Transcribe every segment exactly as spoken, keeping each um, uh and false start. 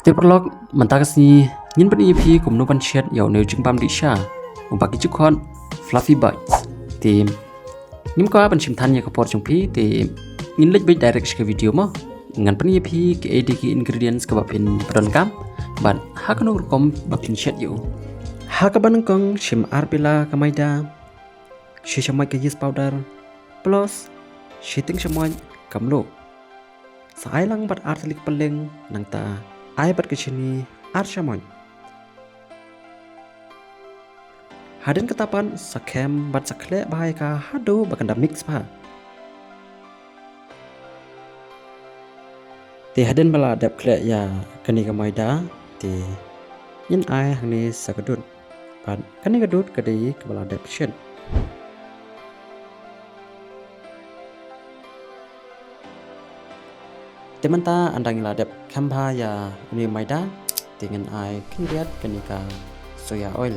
Te paralok, mynta ka sngi ngin pyni ïa phi kumno ban shet ïa une u jingbam dih sha uba ki ju khot Fluffy Bites. Te ngim kwah ban shim than ïa ka por jong phi, te ngin leit beit direct sha ka video mo. Ngan pyni ïa phi kiei de ki ingredients kiba phin pyndonkam bad ha kano rukom ba phin shet ïa u. Ha kaba nyngkong shim ar pela ka maida, shi shamoit ka yeast powder, plus shi tyngshim shamoit ka mluh. Sa ai lang bad ar tylli ki pylleng, nangta ai bad ka shini ar shamoit. Hadien kata pat sa khem bad sa khleh bha ïa ka haduh ba kan da mix bha. Te hadien ba la dep khleh ïa kane ka maida, te ngin ai hangne sa ka dud. Bad kane ka dud ka dei kaba la dep shet. Te mynta ynda ngi la dep khem bha ïa une u maida, te ngin ai khyndiat kane ka soya oil.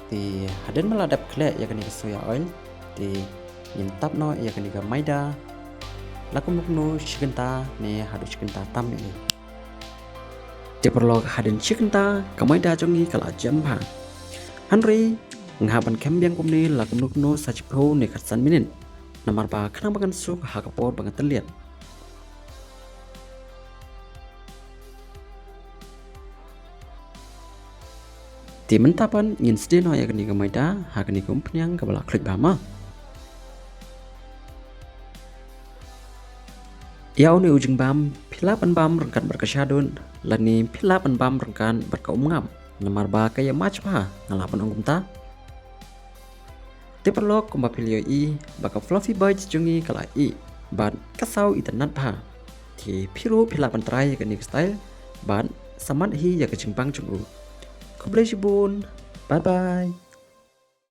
Te hadien ba la dep khleh ïa kane ka soya oil, te ngin tap noh ïa kane ka maida la kumno kumno shi kynta ne haduh shi kynta tam ïa. Te paralok, hadien shi kynta ka maida jong ngi ka la jem bha. Hynrei nga hap ban khem biang kumne la kumno kumno sa shiphew ne khatsan minit. Namar ba khnang ba kan suk ha ka por ba ngan tylliat. Te mynta pat ngin sdie noh ïa kane ka maida ha kane ka umphniang kaba la khluit bha ma. Ïa une u jingbam phi lah ban bam ryngkat bad ka shadut lane phi lah ban bam ryngkat bad ka umngap, namar ba ka ïa mach bha, nga lah ban ong kumta. Te paralok, kumba phi la ïohi ba ka Fluffy Bites jong ngi ka la ih bad ka saw itynnad bha. Te phi ruh phi lah ban try ïa kane ka style bad sa mad hi ïa ka jingbam jong u. Khublei shibun. Bye bye.